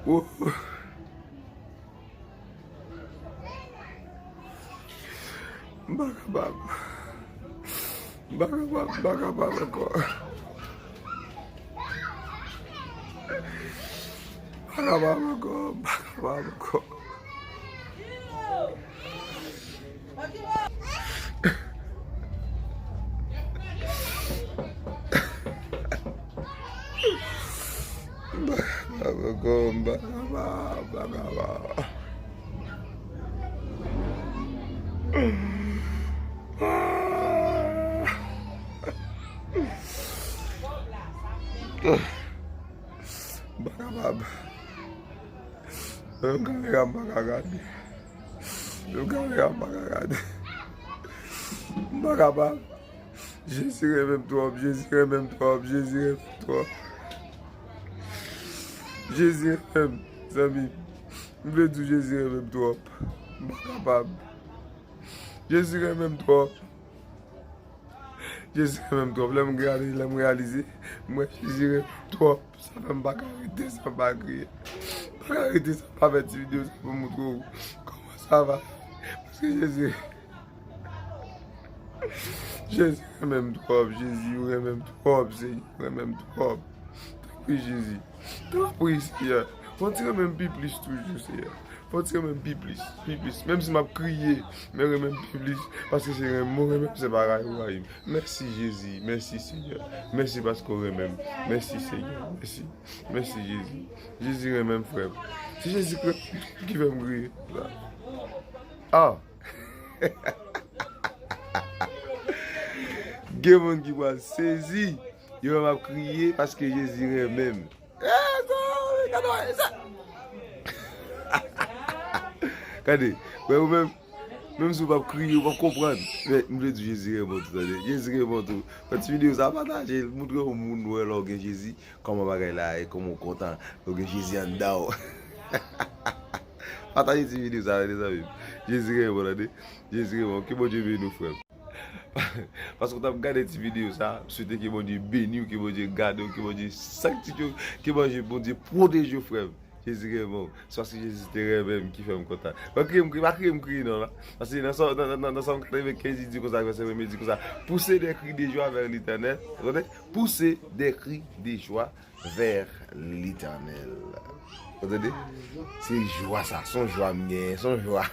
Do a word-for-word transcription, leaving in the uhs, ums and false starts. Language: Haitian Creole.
Woo. M pa kapab. M pa kapab, m pa kapab ankò. M pa kapab ankò, m pa kapab ankò. M pa kapab ankò, m pa kapab, m pa kapab. M pa kapab. Menm kamera m pa ka gade. Menm kamera m pa ka gade. M pa kapab. Jezi renmen m twòp, Jezi renmen m twòp, Jezi renmen m twòp. Jezi renmen m, zanmi. M vle di w Jezi renmen m twòp. M pa kapab. Jezi renmen m twòp. Jezi renmen m twòp. Lè m gade, lè m reyalize, m wè Jezi renmen m twòp. Sa fè m pa ka rete san pa kriye. M pa ka rete san pa fè ti videyo sa pou m montre w kòman sa va. Paske Jezi, Jezi renmen m twòp, Jezi, ou renmen m twòp, Seyè, ou renmen m twòp. Tanpri, Jezi. Tanpri, Seyè. Fò w ti renmen m pi plis toujou, Seyè. Fò w ti renmen m pi plis, pi plis. Menm si m ap kriye, men renmen m pi plis. Paske se renmen, ou renmen m, se bagay ou rayi m. Mèsi, Jezi. Mèsi, Seyè. Mèsi paske w renmen m. Mèsi, Seyè. Mèsi. Mèsi, Jezi. Jezi renmen m, frè m. Se Jezi ki, ki fè m kriye. Ah! Gen moun ki pral sezi. Yo wè m ap kriye paske Jezi renmen m. Eh, sa, gade, sa. Gade, wè ou menm, menm si w p ap kriye, ou p ap konprann. Men, m vle di Jezi renmen w tou, tande. Jezi renmen w tou. Fè ti videyo sa, pataje l, montre yon moun wè lè w gen Jezi, kòman bagay la ye, kòman w kontan lè w gen Jezi anndan w. Pataje ti videyo sa, tande, zanmi m. Jezi renmen w, tande. Jezi renmen w. Ke Bondye beni w, frè m. Paske w t ap gade ti videyo sa, m swete ke Bondye beni w, ke Bondye gade w, ke Bondye sanktifye w, ke Bondye, Bondye pwoteje w, frè m. Jezi renmen w. Se paske Jezi te renmen m ki fè m kontan. Pa kriye m kriye, pa kriye m kriye non la. Paske nan Sòm, nan, nan, nan, nan Sòm katrevenkenz, li di konsa, vèsè premye di konsa, pousser des cris de joie vers l'Éternel. Ou tande? Pousser des cris de joie vers l'Éternel. Ou tande? Se jwa sa, se yon jwa m genyen, se yon jwa.